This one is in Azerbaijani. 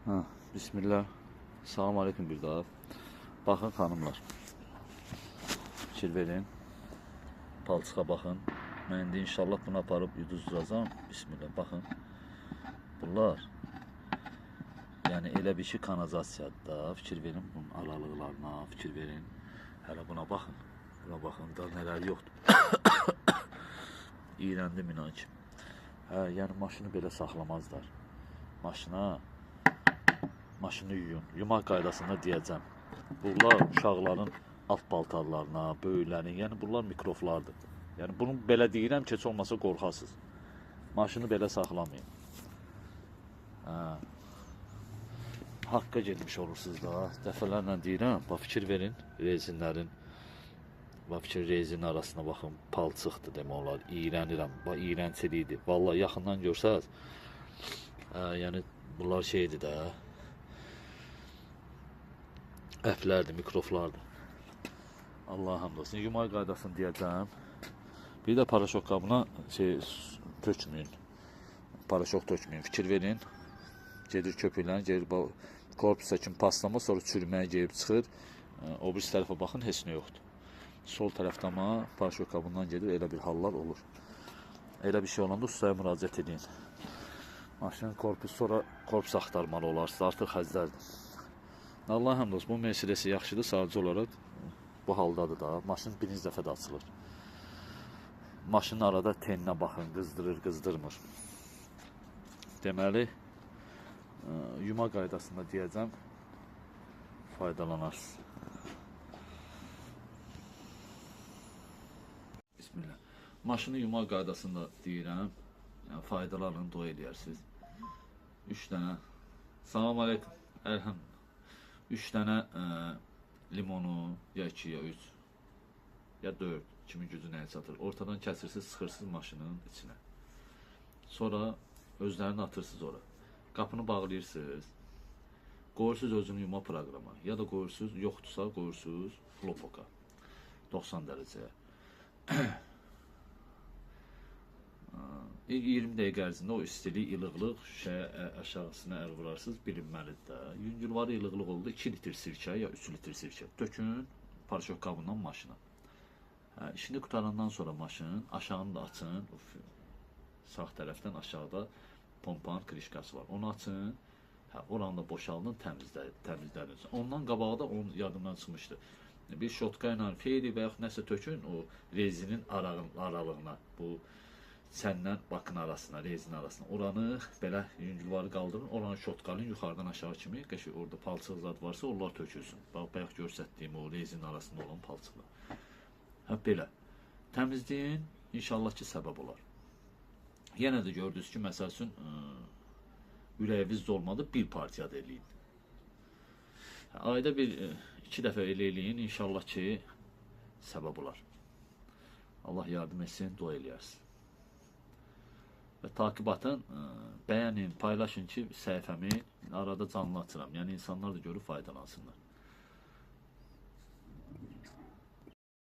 Ha, bismillah. Salam aleyküm bir daha. Baxın xanımlar. Fikir verin. Palçığa baxın. Mən indi inşallah bunu aparıb yuduzduracağam. Bismillah. Baxın. Bunlar yəni elə bir şey kanalizasiyadır da. Fikir verin bunun aralıqlarına, fikir verin. Hələ buna baxın. Buna baxın, da nələr yoxdur. İyrəndim inan ki. Hə, yəni maşını belə saxlamazlar. Maşını yuyun. Yumaq qaydasında deyəcəm. Bunlar uşaqların alt paltarlarına, böyüklərin, yəni bunlar mikroflardır. Yəni bunu belə deyirəm ki, heç olmasa qorxasınız. Maşını belə saxlamayın. Hə. Haqqa getmiş olursunuz da. Dəfələrlə deyirəm, bax fikir verin rezinlərin. Bax fikir rezinin arasına baxın, palçıqdır demək olar. İyrənirəm. Bax iyrənçilikdir. Vallahi yaxından görsəz, hə, yəni bunlar şeydir də. Əflərdir, mikroflardır. Allaha hamd olsun. Yumay qaydasını deyəcəm. Bir də paraşok qabına şey tökməyin. Paraşok tökməyin. Fikir verin. Gedir köpüklə, gedir korpusa kimi paslama, sonra çürüməyə gedib çıxır. O birisi tərəfə baxın, heç nə yoxdur. Sol tərəfdə amma paraşok qabından gedir, elə bir hallar olur. Elə bir şey olanda ustaya müraciət edin. Maşının korpusu sonra korpus axtarmalı olarsınız, artıq xərclərdir. Allah hamd olsun, bu Mercedes-i yaxşıdır, sadəcə olaraq bu haldadır da. Maşın birinci dəfə də açılır. Maşının arada teninə baxın, qızdırır, qızdırmır. Deməli, yuma qaydasında deyəcəm, faydalanarsınız. Bismillah. Maşını yuma qaydasında deyirəm, yəni faydalanın, dua eləyərsiniz. 3 dənə. Salam aleykum. Elhamdülillah. 3 dənə limonu, ya 2, ya 3, ya 4, kimin gücü nəyə çatır. Ortadan kəsirsiniz, sıxırsınız maşının içinə. Sonra özlərini atırsınız ora. Qapını bağlayırsınız. Qoyursunuz özünü yuma proqrama. Ya da qoyursunuz, yoxdursa qoyursunuz xlopoka. 90 dərəcəyə. 20 dəqiqə ərzində o istilik, ilıqlıq şüşəyə aşağısına əl vurarsınız, bilinməlidir də. Yüngülvari ilıqlıq oldu, 2 litr sirkə ya 3 litr sirkə tökün paraşok qabından maşına. Hə, işini qutarandan sonra maşının aşağını da açın. Sağ tərəfdən aşağıda pompanın krişkası var. Onu açın. Hə, oranı da boşaldın, təmizləyin. Ondan qabaqda onun yadımdan çıxmışdı. Bir şotka ilə feyri və yaxud nəsə tökün o rezinin aralığına, bu səndən bakın arasına, rezin arasına. Oranı belə yüngülvarı qaldırın, oranı şotkalın yuxarıdan aşağı kimi, qəşəng orada palçıq zad varsa onlar tökülsün. Bax, bayaq göstərdiyim o rezinin arasında olan palçıqlar. Hə, belə. Təmizləyin, inşallah ki, səbəb olar. Yenə də gördünüz ki, məsəl üçün, ürəyiniz dolmadı, bir partiya da eləyin. Ayda bir, 2 dəfə elə eləyin, inşallah ki, səbəb olar. Allah yardım etsin, dua eləyərsin. Və takibatın, bəyənin, paylaşın ki, səhifəmi arada canlı açıram. Yəni insanlar da görüb faydalansınlar.